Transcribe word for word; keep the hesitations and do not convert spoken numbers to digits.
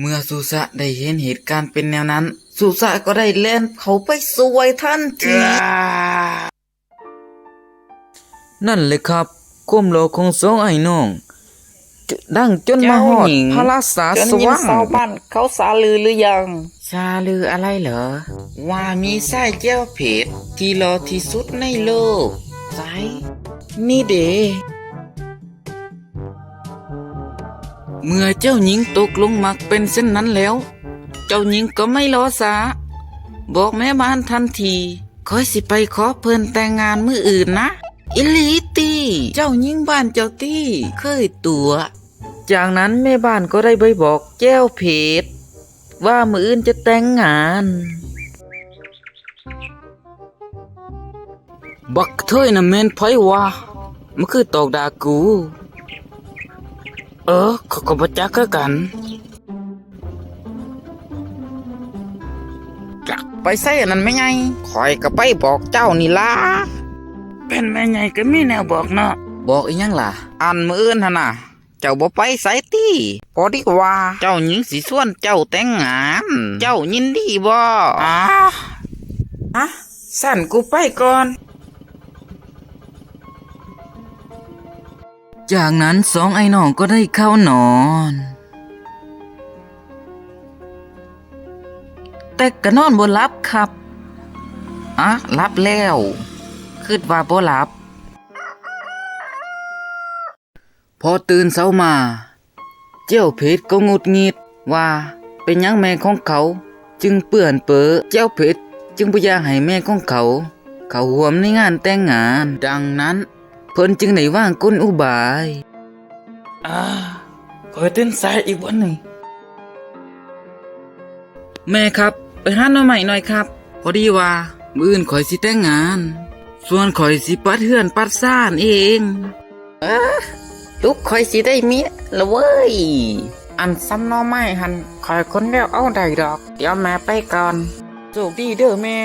เมื่อสุสะได้เห็นเหตุการณ์เป็นแนวนั้น สุสะก็ได้แล่นเข้าไปช่วยทันที นั่นเลยครับ ความหล่อของสองอ้ายน้อง ดังจนมาฮอด เจ้าหญิง พระราชา จน ส ยิน ว่าง ชาวบ้านเขาสาลือหรือยัง สาลืออะไรเหรอ ว่ามีชายแก้วเพชรที่หล่อที่สุดในโลก ใส นี่เด้ เมื่อเจ้าหญิงตกหลุมรักเป็นเช่นนั้นแล้ว เจ้าหญิงก็ไม่รอช้า บอกแม่บ้านทันที ข้อยสิไปขอเพิ่นแต่งงานมื้ออื่นนะ อีหลีติ เจ้าหญิงบ้านเจ้าติ เคยตั๋ว จากนั้นแม่บ้านก็ได้ไปบอกแก้วเพชร ว่ามื้ออื่นจะแต่งงาน บักเทยน่ะแม่นไผวะ มันคือตอกด่ากู เออ ข้อยก็บ่จักคือกัน จักไปไสอันนั้นแม่ใหญ่ ข้อยก็ไปบอกเจ้านี่ล่ะ เป็นแม่ใหญ่ก็มีแนวบอกเนาะ บอกอีหยังล่ะ อันมื้ออื่นหั่นน่ะ เจ้าบ่ไปไสติ พอดีว่าเจ้าหญิงสิชวนเจ้าแต่งงาน เจ้ายินดีบ่ อ่า ฮะ สั่นกูไปก่อน จากนั้นสองอ้ายน้องก็ได้เข้านอน แต่ก็นอนบ่หลับครับ อะ หลับแล้ว คิดว่าบ่หลับ พอตื่นเช้ามา แก้วเพชรก็หงุดหงิดว่าเป็นหยังแม่ของเขาจึงเปื้อนเปอะ แก้วเพชรจึงบ่อยากให้แม่ของเขาเข้าร่วมในงานแต่งงาน ดังนั้นเพิ่นจึงได้วางกลอุบาย อ่า ข้อยตื่นสายอีกวันหนึ่ง แม่ครับ ไปหาหน่อไม้หน่อยครับ พอดีว่ามื้ออื่นข้อยสิแต่งงาน ส่วนข้อยสิปัดเฮือนปัดซานเอง เออ ลูกข้อยสิได้เมียละเว้ย อันส่ำหน่อไม้หั่น ข้อยขนแล้วเอาได้ดอก เดี๋ยวแม่ไปก่อน โชคดีเด้อแม่